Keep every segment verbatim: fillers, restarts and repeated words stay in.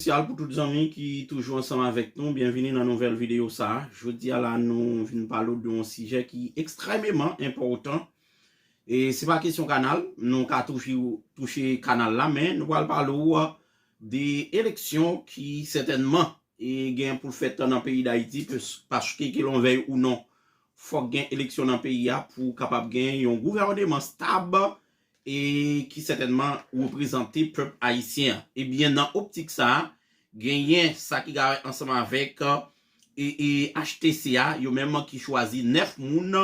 Espesyal pou tout zanmi ki toujou ansanm avèk nou. Byenvini nan nouvèl videyo sa a. Jodi a la, nou vin pale w de yon sijè ki ekstrèmeman enpòtan. E se pa kesyon kanal, nou ka touche, touche kanal la, men nou pral pale w de eleksyon ki sètènman e gen pou l fèt nan peyi Dayiti, pes-, paske ke l on vèy ou non, fòk gen eleksyon nan peyi a pou kapab gen yon gouvèneman stab e ki sètènman reprezante pèp ayisyen an. Ebyen, nan optik sa a, genyen sa ki gare ansanm avèk e, e H T C a, yo menm ki chwazi nèf moun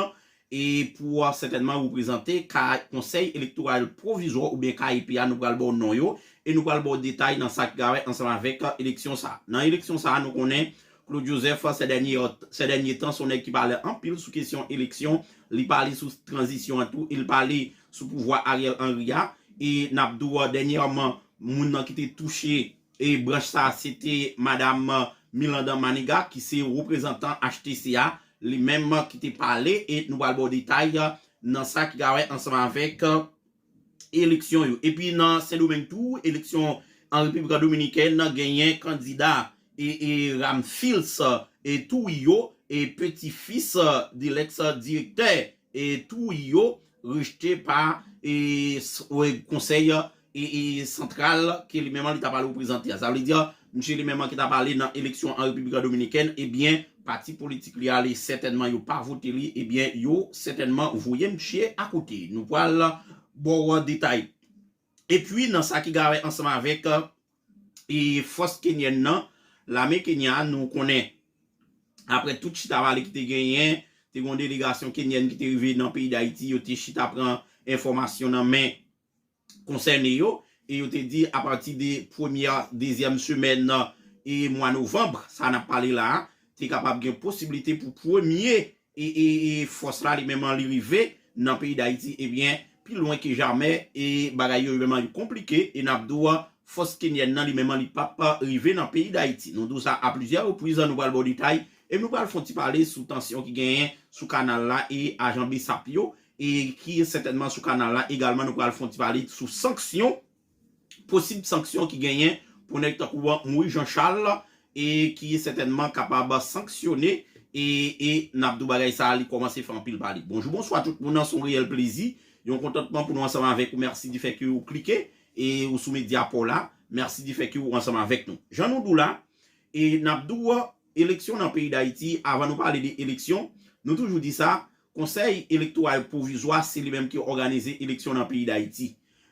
e pou sètènman reprezante ka, Konsèy Elektoral Pwovizwa oubyen K E P a, nou pral ba w non yo e nou pral ba w detay nan sa ki gare ansanm avèk eleksyon sa a. Nan eleksyon sa a, nou konnen Claude Joseph, sè dènye, sè dènye tan, se yon nèg ki pale anpil sou kesyon eleksyon. Li pale sou tranzisyon an tou, e li pale sou pouvwa Ariel Henry a. E n ap di w, dènyèman, moun nan ki te touche e branch sa a, se te madanm Mirlande Manigat, ki se reprezantan H T C a, li menm ki te pale, e nou pral ba w detay nan sa ki gare ansanm avèk eleksyon yo. Epi nan Sendomeng tou, eleksyon an Repiblik Dominikèn, genyen kandida e, e Ramfils e Trujillo, e peti fis de lèks direktè e Trujillo, rejte pa e, s-, e, Konsèy e, e santral ke li menm li ta pral reprezante a. Sa vle di, misye li menm ki ta pale nan eleksyon an Repiblik Dominikèn, ebyen, pati politik li a, li sètènman yo pa vote li, ebyen, yo sètènman voye misye akote. Nou pral ba w detay. Epi, nan sa ki gare ansanm avèk e fòs kenyèn nan, lame Kenya, nou konnen, apre tout chita pale ki te genyen, te gen yon delegasyon kenyèn ki te rive nan peyi Dayiti, yo te chita pran enfòmasyon nan men konsène yo, e yo te di apati de premyè, dezyèm semèn e mwa novanm, sa n ap pale la a, te kapab gen posiblite pou premye e, e, e fòs la li menm li rive nan peyi Dayiti, ebyen, pi lwen ke jamè, e bagay yo menm li konplike, e n ap di w, fòs kenyèn nan li menm li p ap rive nan peyi Dayiti. Nou di w sa a plizyè repriz, nou pral ba w detay, e nou pral fè yon ti pale sou tansyon ki genyen sou kanal la e ajan BSAP yo, e ki sètènman sou kanal la egalman, nou pral fè yon ti pale sou sanksyon, posib sanksyon ki genyen pou nèg tankou Moïse Jean Charles, e ki sètènman kapab sanksyone, e, e n ap di w bagay sa a, li kòmanse fè anpil pale. Bonjou, bonswa tout moun, se yon reyèl plezi, yon kontantman pou nou ansanm avèk ou. Mèsi di fè ke ou klike e ou sou medya pa w la. Mèsi di fè ke ou ansanm avèk nou. Jan nou di w la, e n ap di w, eleksyon nan peyi Dayiti, avan nou pale de eleksyon, nou toujou di sa, Konsèy Elektoral Pwovizwa, se li menm ki òganize eleksyon nan peyi Dayiti.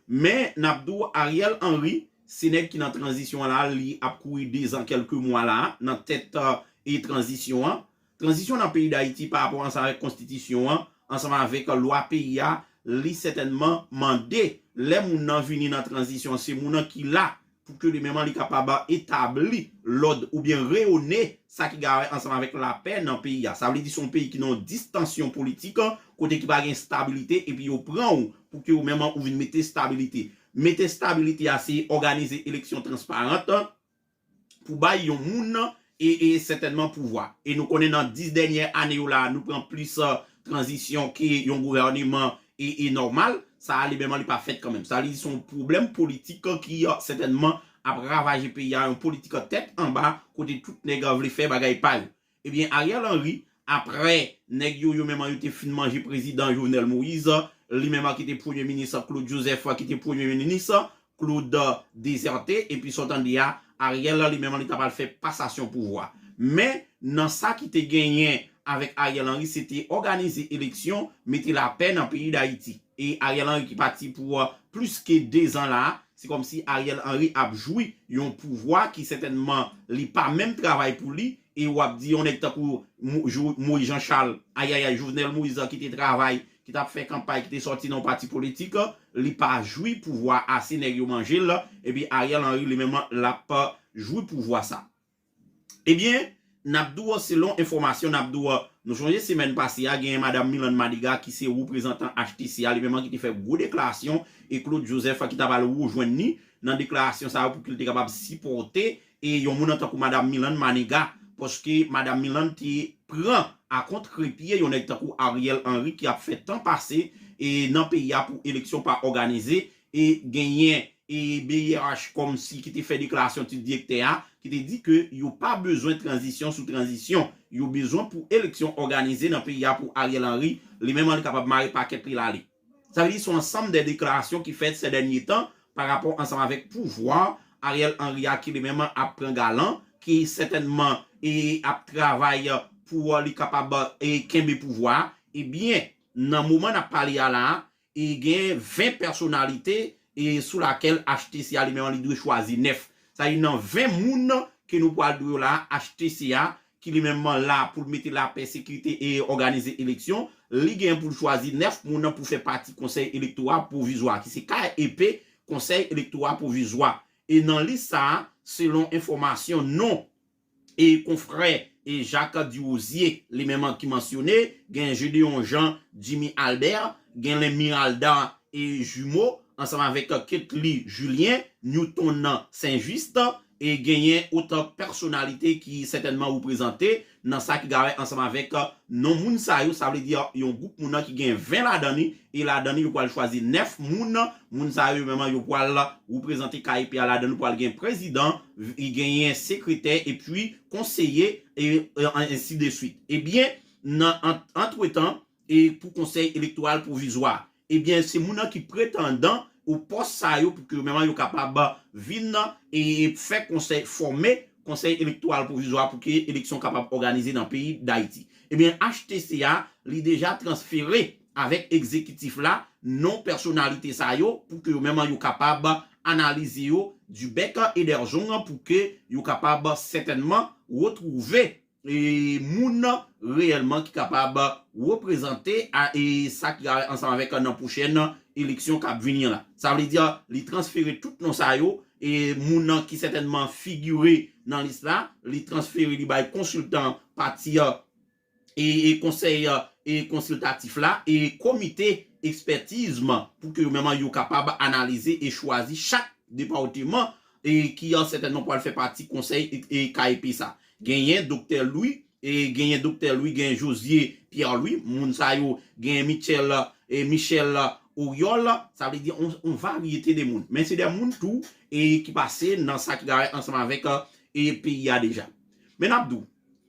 Men, n ap di w, Ariel Henry, se nèg ki nan tranzisyon an la, li ap kouri dezan kèlke mwa la, nan tèt, e, tranzisyon an. Tranzisyon nan peyi Dayiti pa rapò ansanm avèk konstitisyon an, ansanm avèk lwa peyi a, li sètènman mande lè moun nan vini nan tranzisyon an, se moun nan ki la pou ke li menm li kapab etabli lòd oubyen reyone sa ki gare ansanm avèk lapè nan peyi a. Sa vle di se yon peyi ki nan yon distansyon politik, kote ki pa gen stabilite, epi yo pran w pou ke ou menm ou vin mete stabilite. Mete stabilite a se òganize eleksyon transparan pou bay yon moun e, e sètènman pouvwa. E nou konnen nan dis dènyè ane yo la, nou pran plis, e, tranzisyon ke yon gouvèneman e, e nòmal. Sa a li menm li pa fèt kanmenm. Sa li se yon pwoblèm politik ki, e, sètènman ap ravaje peyi a, yon politik tèt anba, kote tout nèg vle fè bagay pa yo. Ebyen, Ariel Henry, apre nèg yo, yo menm yo te fin manje prezidan Jovenel Moïse, li menm ki te premye minis, Claude Joseph ki te premye minis, Claude dezète, epi sa w tande a, Ariel li menm li ta pral fè pasasyon pouvwa. Men, nan sa ki te genyen avèk Ariel Henry, se te òganize eleksyon, mete lapè nan peyi Dayiti. E Ariel Henry ki pati pou, e, plis ke dezan la, se kòmsi Ariel Henry ap jwi yon pouvwa ki sètènman li pa menm travay pou li, e w ap di yon nèg tankou Mo-, Jo-, Moïse Jean Charles, ayayay, Jovenel Moïse ki te travay, ki t ap fè kanpay, ki te sòti nan yon pati politik, li pa jwi pouvwa a, se nèg yo manje l, epi Ariel Henry li menm l ap jwi pouvwa sa. Ebyen, n ap di w selon enfòmasyon, n ap di w, nou sonje semèn pase a, genyen madanm Mirlande Manigat ki se reprezantan H T C a, li menm ki te fè gwo deklarasyon, e Claude Joseph ki ta pral rejwenn li nan deklarasyon sa yo pou ke l te kapab sipòte e yon moun tankou madanm Mirlande Manigat, paske madanm Mirlande te pran a kontrepye yon nèg tankou Ariel Henry ki ap fè tan pase e nan peyi a pou eleksyon pa òganize, e genyen e B I R H kòmsi ki te fè deklarasyon tit direktè a, ki te di ke yo pa bezwen tranzisyon sou tranzisyon. Yo bezwen pou eleksyon òganize nan peyi a pou Ariel Henry, li menm li kapab mare pakèt li l ale. Sa vle di se yon ansanm de deklarasyon ki fèt sè dènye tan pa rapò ansanm avèk pouvwa Ariel Henry a ki li menm ap pran galan, ki sètènman e ap travay pou li kapab e kenbe pouvwa a. Ebyen, nan moman n ap pale a la a, e gen ven pèsonalite e sou lakèl H T C a li menm li dwe chwazi nèf. Sa vle di nan ven moun ke nou pral dwe yo la a, H T C a ki li menm la pou l mete lapè, sekirite e òganize eleksyon, li gen pou l chwazi nèf moun pou fè pati konsèy elektoral pwovizwa, ki se K E P, konsèy elektoral pwovizwa. E nan lis sa a, selon enfòmasyon non e konfrè e Jacques Durosier, li menm ki mansyone, gen Gédéon Jean, Jimmy Albert, gen Lemiralda e Jumeau, ansanm avèk Ketly Julien, Newton Saint-Just, e genyen otan pèsonalite ki sètènman reprezante nan sa ki gare ansanm avèk non moun sa yo, sa vle di yon gwoup moun nan ki gen ven ladan li, e ladan li yo pral chwazi nèf moun, moun sa yo menm yo pral reprezante K E P a, ladan li pral gen prezidan, i genyen sekretè, epi konseye, e, e, ensi de swit. Ebyen, nan, ant, antretan, e pou konsèy elektoral pwovizwa, ebyen, se moun nan ki pretandan o pòs sa yo pou ke menm yo kapab vin e fè konsèy, fòme konsèy elektoral pwovizwa pou ke eleksyon kapab òganize nan peyi Dayiti. Ebyen, H T C a, li deja transfere avèk egzekitif la non pèsonalite sa yo pou ke yo menm yo kapab analize yo du bec et des ongles pou ke yo kapab sètènman retwouve e moun reyèlman ki kapab reprezante a, e sa ki ansanm avèk nan pwochèn eleksyon k ap vini an la. Sa vle di, li transfere tout non sa yo, e moun nan ki sètènman figire nan lis la, li transfere li bay konsiltan pati e, e konsèy e konsiltatif la, e komite ekspètiz pou ke yo menm yo kapab analize e chwazi chak depatman e ki an sètènman pral fè pati konsèy e, e K E P sa. Genyen Doktè Louis, e genyen Doktè Louis, genyen Josier Pierre Louis, moun sa yo, genyen Michel, e Michel Oriol, sa vle di on, on varyete de moun. Men se de moun tou e ki pase nan sa ki gare ansanm avèk e peyi a deja. Men n ap di w,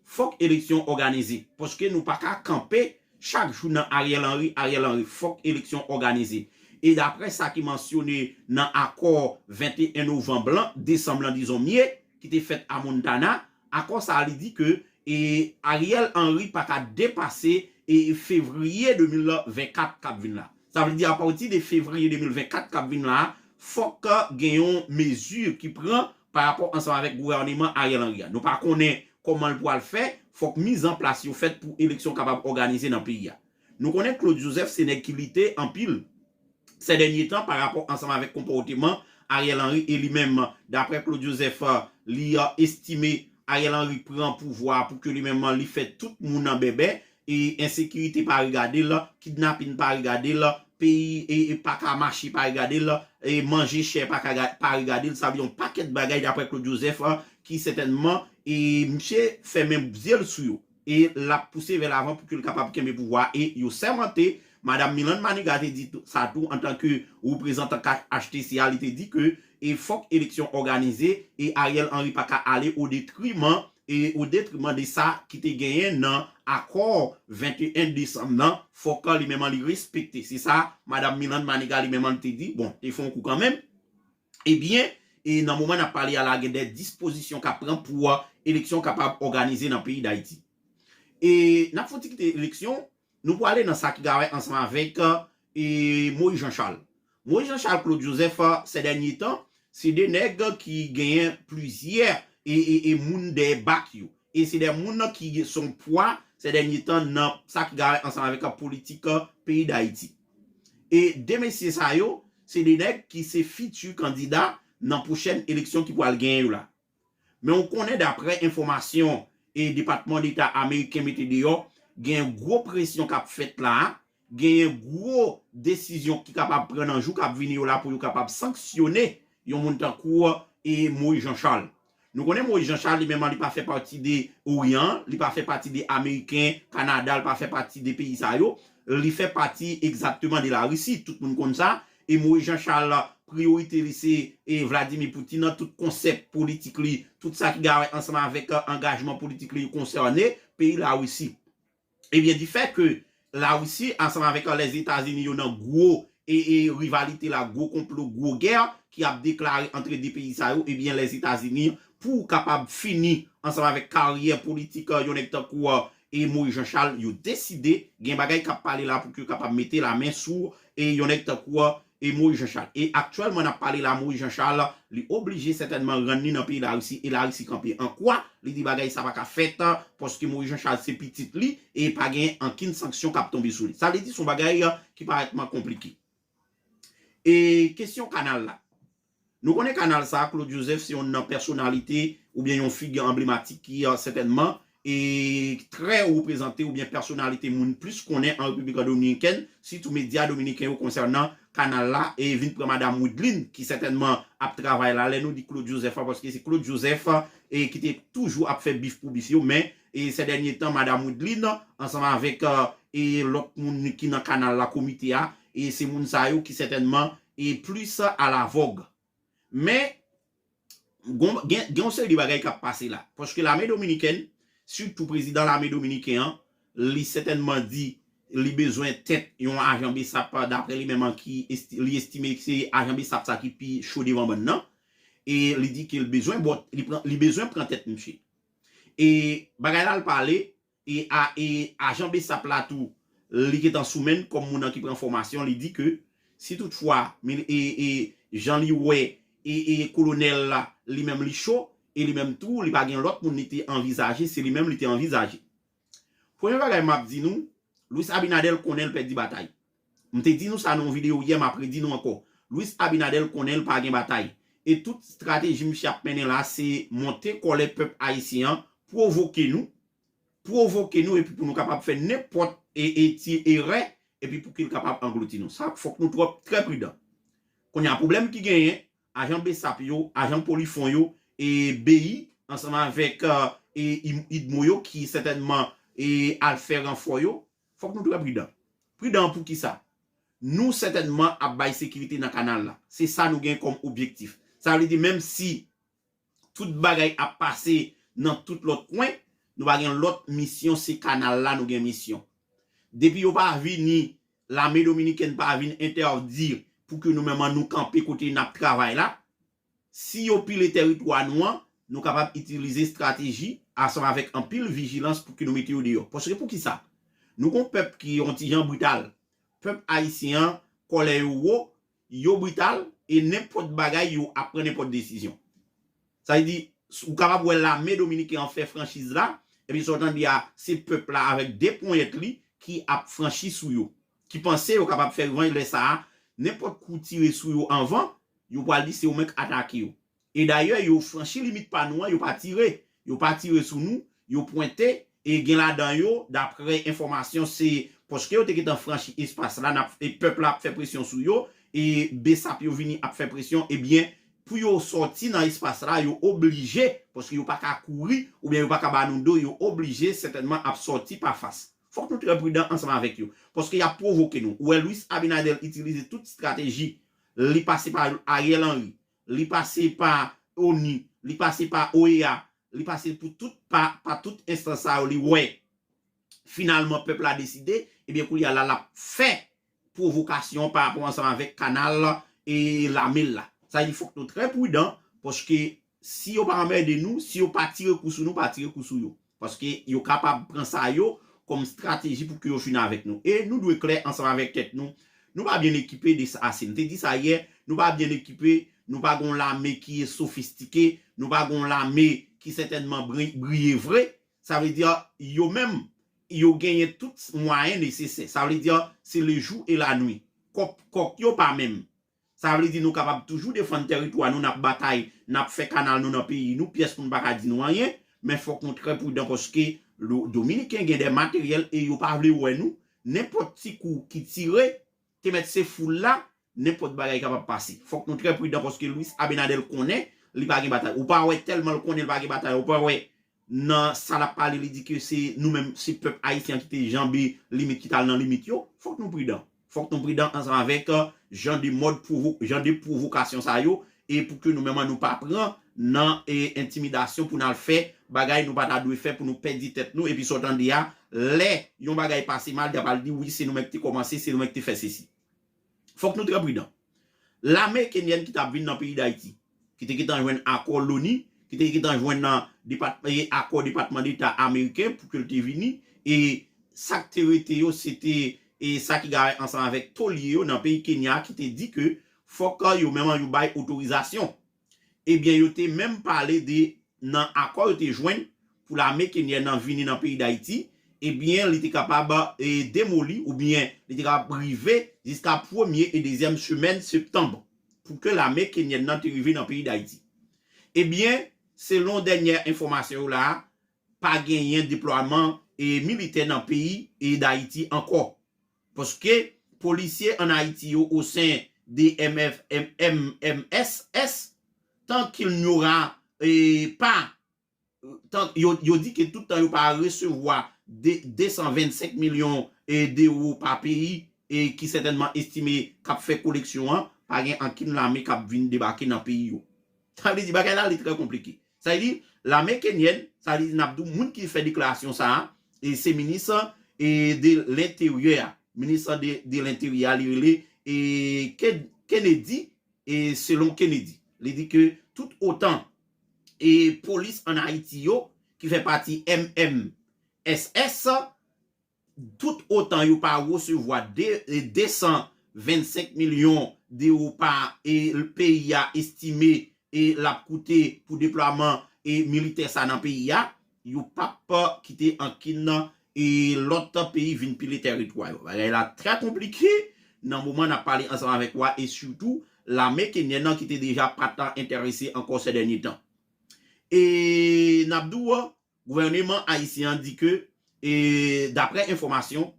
fòk eleksyon òganize, paske nou pa ka kanpe chak jou nan Ariel Henry, Ariel Henry, fòk eleksyon òganize. E daprè sa ki mansyone nan akò venteyen novanm lan, desanm lan, dizon mye, ki te fèt a Montana, akò sa a li di ke e Ariel Henry pa ka depase e fevriye de mil vennkat k ap vin la. Sa vle di apati de fevriye de mil vennkat k ap vin la, fòk gen yon mezi ki pran pa rapò ansanm avèk gouvèneman Ariel Henry a. Nou pa konnen kòman l pral fè, fòk mizanplas yo fèt pou eleksyon kapab òganize nan peyi a. Nou konnen Claude Joseph se nèg ki lite anpil sè dènye tan pa rapò ansanm avèk konpòteman Ariel Henry e li menm, daprè Claude Joseph, li estime Ariel Henry pran pouvwa pou ke li menm li fè tout moun nan bèbè, e ensekirite pa regade l, kidnapin pa regade l, peyi e, e pa ka mache pa regade l, e manje chè pa ka ga- pa regade l, sa vle yon pakèt bagay daprè Claude Joseph, ki sètènman e misye fèmen zye l sou yo. E l ap pouse vè lavan pou ke l kapab kenbe pouvwa a. E yo sèmante, Madanm Milande Manigat te di tou- sa tou antanke reprezantan H T C a, li te di ke e fòk eleksyon òganize e Ariel Henry pa ka ale o detriman e o detriman de sa ki te genyen nan akò venteyen desanm nan, fòk li menm li respekte. Se sa Madanm Milande Manigat li menm li te di, bon, te fè yon kou kanmenm. Ebyen, e nan moman n ap pale a la, gen de dispozisyon k ap pran pou eleksyon kapab òganize nan peyi Dayiti. E n ap fè yon ti kite eleksyon, nou pwale nan sa ki gare ansanm avèk e Moïse Jean Charles. Moïse Jean Charles, Claude Joseph, sè dènye tan, se de nèg ki genyen plizyè e, e, e moun dèyè bak yo. E se de moun ki se yon pwa sè dènye tan nan sa ki gare ansanm avèk politik peyi Dayiti. E de mesye sa yo, se de nèg ki se fiti kandida nan pwochèn eleksyon ki pral genyen yo la. Men ou konnen daprè enfòmasyon e Depatman Deta ameriken mete deyò, gen gwo presyon k ap fèt la a, genyen gwo desizyon ki kapab pran nan jou k ap vini yo la pou yo kapab sanksyone yon moun tankou e Moïse Jean Charles. Nou konnen Moïse Jean Charles li menm li pa fè pati de Oryan, li pa fè pati de Ameriken, Kanada, li pa fè pati de peyi sa yo. Li fè pati egzakteman de Larisi, tout moun konn sa. E Moïse Jean Charles, priyorite li se e Vladimir Putin, tout konsèp politik li, tout sa ki gen ansanm avèk angajman politik li konsène peyi Larisi. Ebyen, di fè ke Larisi ansanm avèk Lèzetazini yo nan gwo e, e rivalite la, gwo konplo, gwo gè ki ap deklare antre de peyi sa yo, ebyen, Lèzetazini, pou kapab fini ansanm avèk karyè politik yon nèg tankou e Moïse Jean Charles, yo deside gen bagay k ap pale la pou ke yo kapab mete lamen sou e yon nèg tankou e Moïse Jean Charles. E aktyèlman n ap pale la, Moïse Jean Charles, li oblije sètènman rann li nan peyi Larisi e Larisi kanpe an kwa. Li di bagay sa pa ka fèt, paske Moïse Jean Charles se pitit li e pa gen ankenn sanksyon k ap tonbe sou li. Sa vle di se yon bagay ki parèt mwen konplike. E kesyon kanal la. Nou konnen kanal sa, Claude Joseph se yon nan pèsonalite oubyen yon figi anblematik ki sètènman e trè reprezante oubyen pèsonalite moun plis konnen an Repiblik Dominikèn, sitou medya dominiken yo konsènan kanal la e vin pran Madam Widline ki sètènman ap travay la. Lè nou di Claude Joseph, paske se Claude Joseph e ki te toujou ap fè bif pou bif yo, men e sè dènye tan Madam Widline ansanm avèk e lòt moun ki nan kanal la, komite a, e se moun sa yo ki sètènman e plis alavòg. Men, gen, gen yon seri de bagay k ap pase la. Paske lame dominikèn, sitou prezidan lame dominiken an, li sètènman di li bezwen tèt yon ajan BSAP, daprè li menm an, ki esti, li estime se ajan BSAP sa ki pi cho devan bann nan. E li di ke li bezwen bòt, li, pran, li bezwen pran tèt misye. E bagay la, l pale, e, a, e ajan BSAP la tou, li gentan sou men l kòm moun nan ki pran fòmasyon, li di ke si toutfwa e, e, jan li wè e, e kolonèl la, li menm li cho, e li menm tou, li pa gen lòt moun li te anvizaje, se li menm li te anvizaje. Premye bagay m ap di nou, Luis Abinader konnen l pèdi batay. M te di nou sa nan yon videyo yè, m ap redi nou ankò. Luis Abinader konnen l pa gen batay. E tout estrateji misye ap mennen la, se monte kòlè pèp ayisyen an, pwovoke nou, pwovoke nou, epi pou nou kapab fè nenpòt e, e ti erè, epi pou ke l kapab anglouti nou. Sa fòk nou twò trè pridan. Kounye a, pwoblèm ki genyen, ajan BSAP yo, ajan Polifront yo, e BEI, ansanm avèk e, UDMO yo, ki sètènman e, al fè ranfò yo, fòk nou trè pridan. Pridan pou ki sa? Nou sètènman ap bay sekirite nan kanal la. Se sa nou gen kòm objektif. Sa vle di, menm si tout bagay ap pase nan tout lòt kwen, nou pa gen lòt misyon, se kanal la nou gen misyon. Depi yo pa vini, lame dominikèn pa vin entèdi pou ke nou menm an nou kanpe kote n ap travay la, si yo pile tèritwa nou an, nou kapab itilize estrateji ansanm avèk anpil vijilans pou ke nou mete yo deyò. Paske pou ki sa? Nou gon pèp ki yon ti jan brital. Pèp ayisyen an, kòlè yo wo, yo brital, e nenpòt bagay yo ap pran nenpòt desizyon. Sa vle di, ou kapab wè lame dominiken an fè franchiz la, epi sa w tande a, se pèp la avèk de ponyèt li ki ap franchi sou yo, ki panse yo kapab fè revanj lè sa a, nenpòt kou tire sou yo anvan, yo pral di se yo menm k atake yo. E dayè, yo franchi limit pa nou an, yo pa tire. Yo pa tire sou nou, yo pwente, e gen ladan yo, daprè enfòmasyon, se paske yo te gentan franchi espas la, n ap, e pèp la ap fè presyon sou yo, e BSAP yo vini ap fè presyon, ebyen, pou yo sòti nan espas la, yo oblije, paske yo pa ka kouri, oubyen yo pa ka ba nou do, yo oblije sètènman ap sòti pa fas. Fòk nou trè pridan ansanm avèk yo, paske y ap pwovoke nou. Ou wè Luis Abinader itilize tout estrateji, li pase pa Ariel Henry, li pase pa ONU, li pase pa OEA, li pase pou tout, pa, pa tout enstans sa yo, li wè finalman pèp la deside, ebyen kounye a la l ap fè pwovokasyon pa rapò ansanm avèk kanal e lame l la. Sa vle di fòk nou trè pridan, paske si yo pa anmède nou, si yo pa tire kou sou nou, pa tire kou sou yo. Paske yo kapab pran sa yo kòm estrateji pou ke yo fini avèk nou. E nou dwe klè ansanm avèk tèt nou. Nou pa byen ekipe de sa ase. M te di sa yè, nou pa byen ekipe, nou pa gon lame ki sofistike, nou pa gon lame ki sètènman bri-, briye vre. Sa vle di, yo menm, yo genyen tout mwayen nesesè. Sa vle di, se le jou e la nwi. Kòk, kòk yo pa menm. Sa vle di nou kapab toujou defann tèritwa nou, n ap batay, n ap fè kanal nou nan peyi nou, pyès moun pa ka di nou anyen, men fòk nou trè pridan paske lo-, Dominiken gen de materyèl e yo pa vle wè nou, nenpòt ti kou ki tire, te mèt se foul la, nenpòt bagay kapab pase. Fòk nou trè pridan paske Luis Abinader konnen li pa gen batay. Ou pa wè tèlman l konnen l pa gen batay, ou pa wè nan sa l ap pale, li di ke se nou menm, se pèp ayisyen an ki te janbe limit, ki t al nan limit yo. Fòk nou pridan. Fòk nou pridan ansanm avèk jan de mòd pwovo, jan de pwovokasyon sa yo, e pou ke nou menm nou pa pran nan e, entimidasyon pou n al fè bagay nou pa ta dwe fè pou nou pèdi tèt nou, epi sa w tande a, lè yon bagay pase mal, y ap al di wi, se nou menm ki te kòmanse, se nou menm ki te fè sesi. Fòk nou trè pridan. Lame kenyèn ki t ap vin nan peyi Dayiti, ki te gentan jwenn akò loni, ki te gentan jwenn nan depat, e, akò Depatman Deta ameriken pou ke l te vini, e sa k te rete yo, se te e sa ki gare ansanm avèk tolye yo nan peyi Kenya ki te di ke fòk yo menm yo bay otorizasyon. Ebyen, yo te menm pale de nan akò yo te jwenn pou lame kenyèn nan vini nan peyi Dayiti, ebyen, li te kapab e, demoli oubyen li te kapab rive jiska premye e dezyèm semèn septanm pou ke lame kenyèn nan te rive nan peyi Dayiti. Ebyen, selon dènyè enfòmasyon yo la, pa genyen deplwaman e militè nan peyi e Dayiti ankò. Paske polisye an Ayiti yo o sen de M F, M, M, M S S, tant qu'il n'y aura e, pa, tan, yo, yo di ke tout tan yo pa resevwa de, de san vennsenk milyon e, dewo pa peyi e ki sètènman estime k ap fè koleksyon an, pa gen ankenn lame k ap vin debake nan peyi yo. Sa vle di bagay la li trè konplike. Sa vle di lame kenyèn, sa vle di n ap di w moun ki fè deklarasyon sa a, e se minis e de lenteryè a. Minis de, de lenteryè a, li rele e Ken- Kennedy, e selon Kennedy, li di ke tout otan e polis an Ayiti yo ki fè pati M M S S, tout otan yo pa resevwa de, e de san vennsenk milyon dewo pa e peyi a estime e l ap koute pou deplwaman e militè sa nan peyi a, yo p ap kite ankenn e lòt peyi vin pile tèritwa yo. Bagay la trè konplike nan moman n ap pale ansanm avèk ou a e sitou lame kenyèn nan ki te deja pa t enterese ankò sè dènye tan. E n ap di w, gouvèneman ayisyen an di ke, e, daprè enfòmasyon,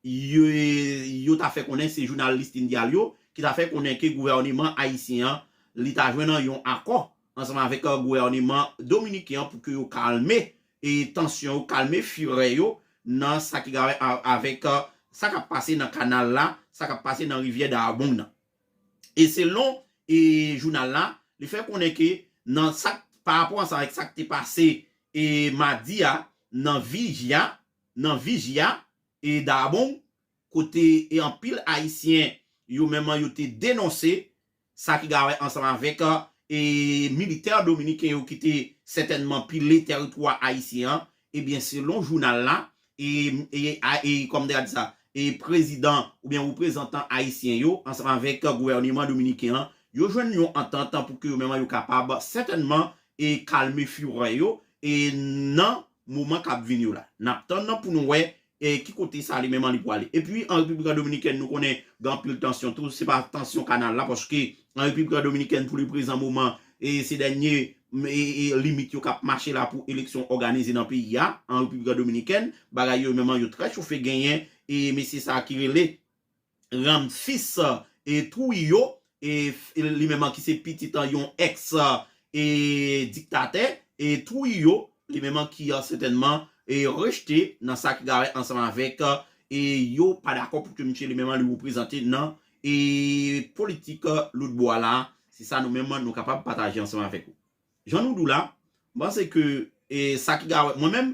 yo, yo ta fè konnen se jounal Listín Diario ki ta fè konnen ke gouvèneman ayisyen an, li ta jwenn yon akò ansanm avèk, e, gouvèneman dominiken an pou ke yo kalme, e, tansyon yo, kalme firè yo nan sa ki gare a- avèk, e, sa k ap pase nan kanal la, sa k ap pase nan rivyè Dayabong nan. E selon e jounal la, li fè konnen ke nan sa k- pa rapò ansanm avèk sa k te pase e madi a nan Vijia, nan Vijia e Dayabong, kote e anpil ayisyen yo menm yo te denonse sa ki gare ansanm avèk e militè dominiken yo ki te sètènman pile tèritwa ayisyen an, ebyen selon jounal la, e, e, a- e kòm te ka di sa, e prezidan oubyen reprezantan ayisyen yo ansanm avèk gouvèneman dominiken an, yo jwenn yon antant pou ke yo menm yo kapab sètènman e kalme firè yo e nan moman k ap vini yo la. N ap tann pou nou wè e ki kote sa li menm li pwale. Epi an Repiblik Dominikèn nou konnen gen anpil tansyon tou, se pa tansyon kanal la, paske an Repiblik Dominikèn pou le prezan moman e se dènye e, e limit yo k ap mache la pou eleksyon òganize nan peyi a, an Repiblik Dominikèn, bagay yo menm yo trè chofe, genyen e mesye sa ki rele Ramfis e Trujillo, e li menm ki se pitit yon ex e diktatè, e Trujillo li menm ki sètènman e rejte nan sa ki gare ansanm avèk e yo pa dakò pou ke misye li menm li reprezante nan e politik loutbò a la. Se sa nou menm nou kapab pataje ansanm avèk ou. Jan nou di w la, m panse ke e sa ki gare mwen menm,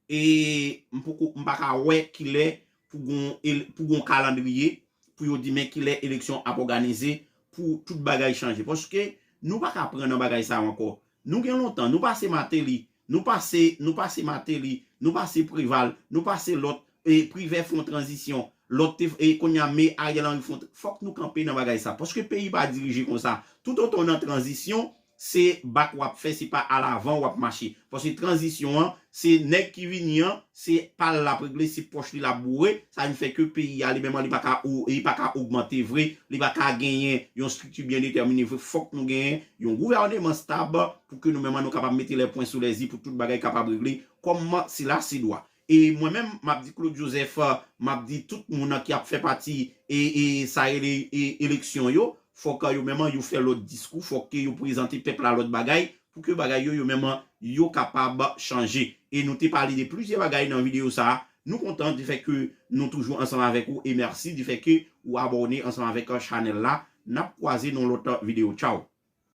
e m poko m pa ka wè kilè pou gon pou gon kalandriye pou yo di men kilè eleksyon ap òganize pou tout bagay chanje. Paske nou pa ka pran nan bagay sa ankò. Nou gen lontan, nou pase Mateli, nou pase nou pase Mateli, nou pase Preval, nou pase lòt e Privè fè yon tranzisyon, lòt te e kounye a men Ariel Henry fè yon fòk nou kanpe nan bagay sa. Paske peyi pa dirije konsa. Toutotan w nan tranzisyon, se bak w ap fè, se pa alavan w ap mache. Paske tranzisyon an, se nèg ki vini an, se pa l l ap regle, se pòch li l ap boure. Sa vin fè ke peyi a li menm li pa ka li pa ka ogmante vre, li pa ka genyen yon estrikti byen detèmine vre. Fòk nou genyen yon gouvèneman stab pou ke nou menm nou kapab mete lè pwen sou lè zi pou tout bagay kapab regle. Kòm se la se dwa. E mwen menm, m ap di Claude Joseph, m ap di tout moun ki ap fè pati e, e sa rele e, eleksyon yo, fòk yo menm yo fè lòt diskou, fòk ke yo prezante pèp la lòt bagay, pou ke bagay yo, yo menm yo kapab chanje. E nou te pale de plizyè bagay nan videyo sa a, Nou kontan di fè ke nou toujou ansanm avèk ou e mèsi di fè ke ou abòne ansanm avèk chanèl la. N ap kwaze nan lòt videyo. Tchaw!